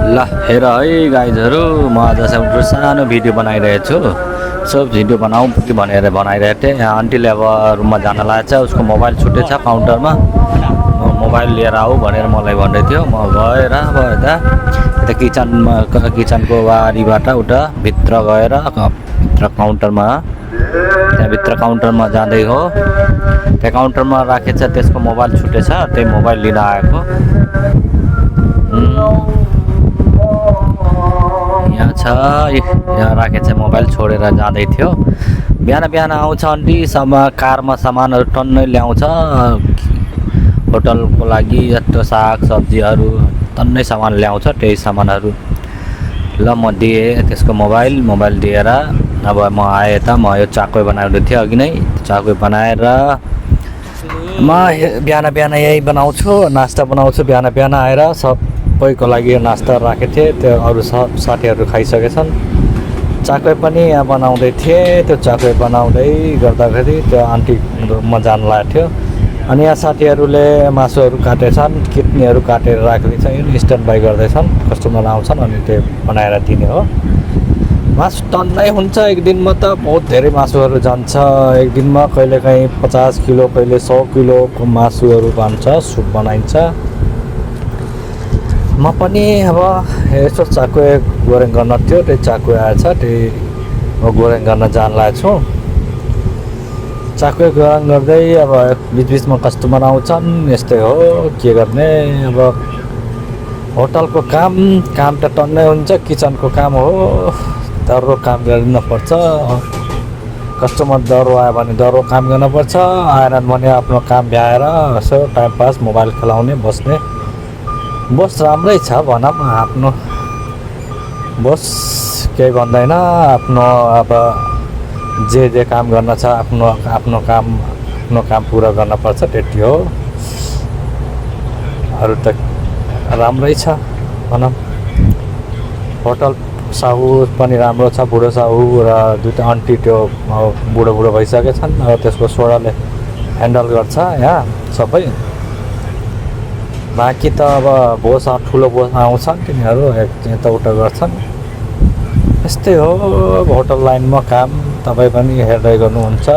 ल हेर है गाइजहरू म आज एउटा सानो भिडियो बनाइरहेको छु। सो भिडियो बनाऊँ कि भनेर बनाइरहेको थिएँ। यहाँ आन्टीले अब रुममा जान लागेको छ, उसको मोबाइल छुटेछ काउन्टरमा। म मोबाइल लिएर आऊ भनेर मलाई भन्दै थियो। म गएर अब यता किचनको बारीबाट उता भित्र गएर भित्र काउन्टरमा त्यहाँभित्र काउन्टरमा जाँदै हो, त्यहाँ काउन्टरमा राखेछ त्यसको मोबाइल छुटेछ, त्यही मोबाइल लिन आएको। यहाँ छ, यहाँ राखेछ मोबाइल छोडेर जाँदै थियो। बिहान बिहान आउँछ आन्टी, कारमा सामानहरू टन्नै ल्याउँछ होटलको लागि, यस्तो साग सब्जीहरू टन्नै सामान ल्याउँछ। त्यही सामानहरू ल म दिएँ त्यसको मोबाइल दिएर अब म आएँ त। म यो चाक्वे बनाउँदै थिएँ अघि नै, चाक्वे बनाएर म बिहान बिहान यही बनाउँछु, नास्ता बनाउँछु। बिहान बिहान आएर सबैको लागि यो नास्ता राखेको थिएँ, त्यो अरू सब साथीहरू खाइसकेछन्। चाक्वे पनि यहाँ बनाउँदै थिएँ। त्यो चाक्वे बनाउँदै गर्दाखेरि त्यो आन्टी रुममा जान लागेको थियो। अनि यहाँ साथीहरूले मासुहरू काटेछन्, किडनीहरू काटेर राखेको छ, स्ट्यान्ड बाई गर्दैछन्। कस्टमर आउँछन् अनि त्यो बनाएर दिने हो। मासु टन्नै हुन्छ एक दिनमा, त बहुत धेरै मासुहरू जान्छ एक दिनमा। कहिलेकाहीँ 50 किलो, कहिले 100 किलोको मासुहरू बन्छ, सुप बनाइन्छ। म पनि अब यसो चाक्वे गोरेङ गर्न थियो, त्यही चाक्वे आएछ, त्यही म गोरेङ गर्न जान लागेको छु। चाक्वे गोरेङ गर्दै अब बिचबिचमा कस्टमर आउँछन्, यस्तै हो के गर्ने। अब होटलको काम त टन्नै हुन्छ, किचनको काम हो, डह्रो काम गर्नुपर्छ। कस्टमर डह्रो आयो भने डह्रो काम गर्नुपर्छ, आएन भने आफ्नो काम भ्याएर यसो टाइम पास मोबाइल खेलाउने बस्ने। बस राम्रै छ भनौँ, आफ्नो बस केही भन्दैन। आफ्नो अब जे काम गर्न छ आफ्नो काम पुरा गर्नुपर्छ, त्यति हो। अरू त राम्रै छ भनौँ। होटल साहु पनि राम्रो छ, बुढो साहु र दुईवटा आन्टी त्यो बुढो भइसकेछन्। अब त्यसको छोराले ह्यान्डल गर्छ यहाँ सबै। बाँकी त अब ठुलो बोस आउँछन्, तिनीहरू यताउता गर्छन्। यस्तै हो होटल लाइनमा काम। तपाईँ पनि हेर्दै गर्नुहुन्छ।